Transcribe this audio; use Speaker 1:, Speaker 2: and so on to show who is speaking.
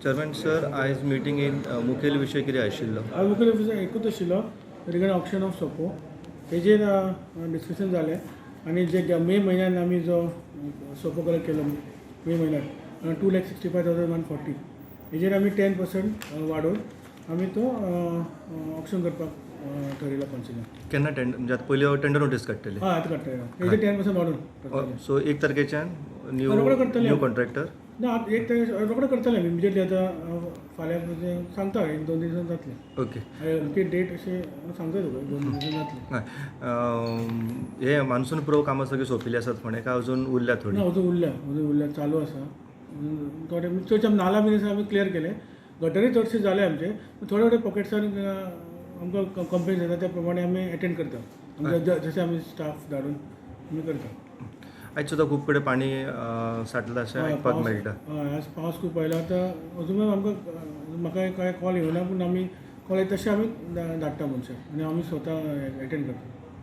Speaker 1: Chairman sir, आयज मिटींगेन मुखेल विशय कितें आशिल्लो?
Speaker 2: हय, मुखेल विशय एकूच आशिल्लो, रिगार्डिंग ऑक्शन ऑफ सोपो. तेजेर डिस्कशन जालें आनी जे मे म्हयन्यान आमी जो सोपो कलेक्ट केलो मे म्हयन्यान 2,65,140, हेजेर आमी 10% वाडोवन आमी तो ऑक्शन करपाक ठरयला कावन्सिलान.
Speaker 1: केन्ना टेंडर, म्हणजे आतां पयली टेंडर नोटीस काडटले?
Speaker 2: हय, आतां काडटले. हेजेर 10% वाडोवन करतले.
Speaker 1: सो 1 तारखेच्यान न्यू
Speaker 2: रोखडे करतले.
Speaker 1: New contractor.
Speaker 2: ना, आतां 1 तारखे रोखडे करतले आमी इमिजिएटली. आतां फाल्यां म्हणजे सांगता, एक दोन दिसान जातलें. अमकी डेट अशें सांगता तुका, एक दोन दिसान जातलें.
Speaker 1: हय, हे मान्सून प्रो कामां सगळीं सोंपिल्लीं आसात फोंडें काय अजून उरल्या थोडीं?
Speaker 2: ना, अजून उरल्या, अजून उरल्या, चालू आसा अजून थोडे. चडशे आमी नाला बीन आसा आमी क्लियर केले, गटरी चडशे जाले आमचे. थोडे थोडे पॉकेट्सान आमकां कंप्लेन जाता, त्या प्रमाणे आमी एटेंड करता. आमचे जशे आमी स्टाफ धाडून आमी करता.
Speaker 1: आयज सुद्दां खूब कडेन पाणी साठलां अशें आयकपाक मेळटा.
Speaker 2: हय, आज पावस खूब आयला. आतां अजून आमकां, म्हाका कांय कॉल येवना, पूण आमी कॉल येता तशें आमी धाडटा मनशां आनी आमी स्वता एटेंड करता.